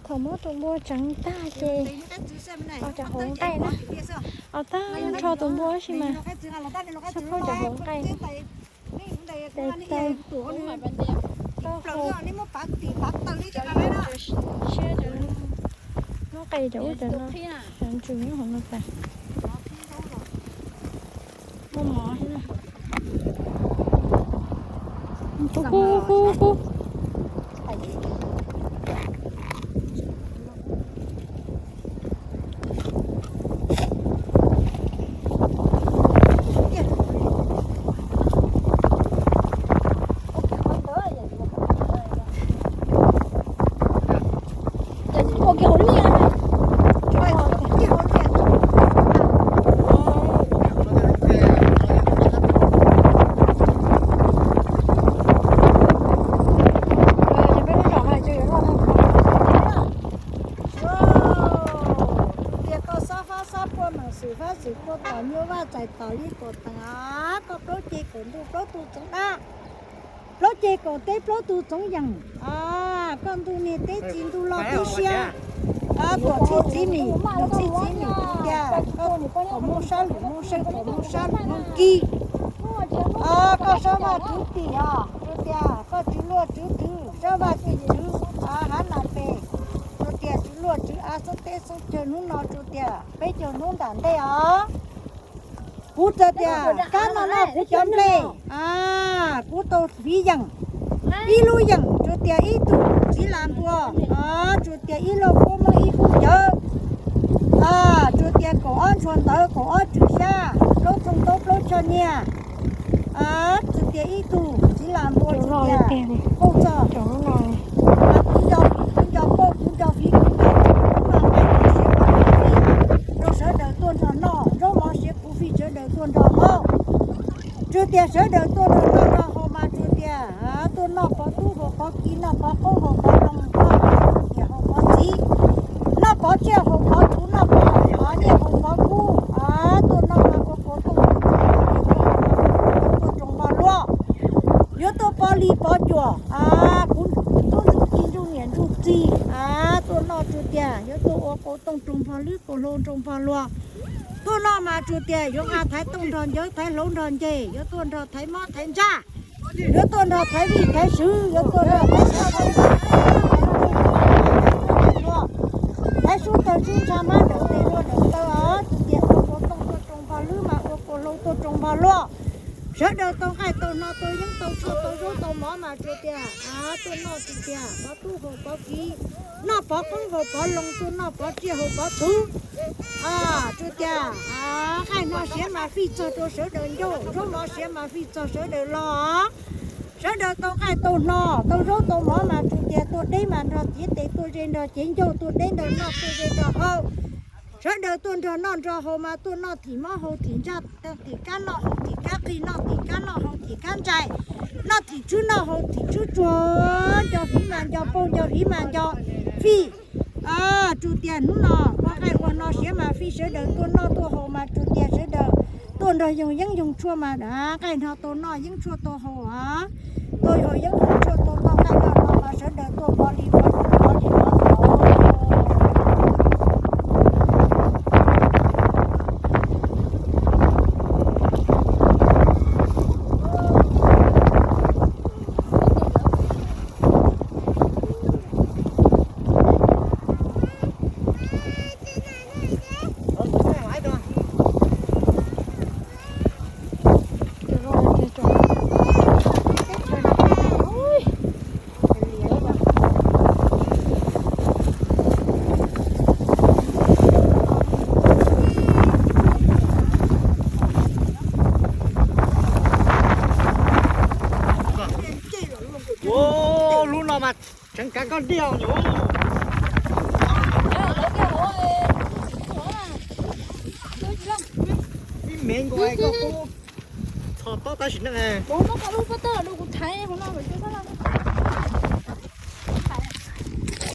Thaum muab tus npua tseev tag ces ua cov hauv nqaij na. Ua tag nrho tus npua tab sis mas txhob phob cov hauv nqaij. Tes taw, taub hau, siab cov, muab qe cov ub cov no, cov ntsws nyob hauv no tas. Muaj mov thiab na. Kub kub kub kub. Tias koj xob fab xob pua meem xwm fab xwm pua tom nyuj vaj txais tom li kaum teev, koj plaub ceg kaum ntuj plaub tug txoov dab, plaub ceg kaum teb plaub tug txoov yeem, koj ntuj niag teb txiv ntuj loj teb siab, tuam txhij txiv mim nus txhij txiv mim tias koj kaum mooj sab lwm mooj seej kaum mooj sab lwm mooj kib, koj sab vaj tswv tim os, rua tias koj tswv luaj tswv twg sab vaj tim tswv, hav nas pes, rua tias tswv luaj tswv av xoob teb xoob chaw hnub no rua tias peb caug hnub nram ntej os. Kuv txawm tias kab no noj kuv cov nplej, kuv tau fiv yeem, ib lub yeem tsuas tias ib tug txiv las npua, tsuas tias ib lauj kub muab ib kub cawv, tsuas tias kaum ob ntshua ntawv kaum ob tswm xyab plaub txoog taub plaub choj nyiaj, tsuas tias ib tug txiv las npua tsuas tias kuj txog, kuv nco pauj kuv nco fiv kuv nco, kuv nco fiv rau sawv daws tuaj nrog noj, zaub mov siav kuv fij sawv daws tuaj nrog haus. Tsuas tias sawv daws tuaj nrog noj nrog haus mas tsuas tias tuaj noj pov tub haus pov kiv, noj pov qoob haus pov loo, noj pov niam haus pov txiv, noj pov tsiaj haus pov txhuv, noj pov nyiaj haus pov kub, tuaj noj mas ua kaus tooj tuaj roos npog luaj, yuav tuaj pov li pov cuam, kuv tub ntsuj ci ntsuj niam ntsuj txiv, tuaj noj tsuas tias yuav tuaj ua kaus tooj roos npog lwb kaus hlau roos npog luag. Tuaj noj mas tsuas tias yuav nqa thaiv tooj nrog ncawv thaiv hlauv nrog ncej, yuav tuaj nrog thaiv mob thaiv ntsaj, yuav tuaj nrog thaiv vij thaiv swv, yuav tuaj nrog thaiv sub thawj sub ntsha mab nraum tes luaj nraum taw os, tsuas tias ua kaus tooj tuaj roos npog lwb mas ua kaus hlau tuaj roos npog luaj. Sawv daws tau nqaij tau hno tau yeeb tau tshuaj tau zaub tau mov mas tsuas tias tuaj noj tsuas tias pov tub haus pov kiv, noj pov qoob haus pov loo, tuaj noj pov tsiaj haus pov txhuv. Tsuas tias nqaij hno siav mas fij txog rau sawv daws ncauj, zaub mov siav mas fij txog sawv daws los. Sawv daws tau nqaij tau hno tau zaub tau mov mas tsuas tias tuaj deb mas nrog cev tes, tuaj ze nrog cev ncauj, tuaj deb nrog noj, tuaj ze nrog haus. Sawv daws tuaj nrog noj nrog haus mas tuaj noj thim mob haus thim ntsaj, thim kab noj haus thim kab qig, noj thim kab noj haus thim kab ntsais, noj thim tswb noj haus thim tswb tsuag, nco fiv mas nco pauj, nco fiv mas nco fij. Tsuas tias hnub no ua nqaij ua hno siav mas fij sawv daws tuaj noj tuaj haus mas tsuas tias sawv daws tuaj nrog yoog yeeb yoog tshuaj mas nqaij hno tau noj yeeb tshuaj tau haus os. Tuaj haus yeeb haus tshuaj tau noj nqaij noj hno mas sawv daws tuaj pov li pov cuam pov li pov cuam. Lub no mas tseev kav koj diaj nyuj. Ib mev nkaus koj pub txho tob tab sis neej.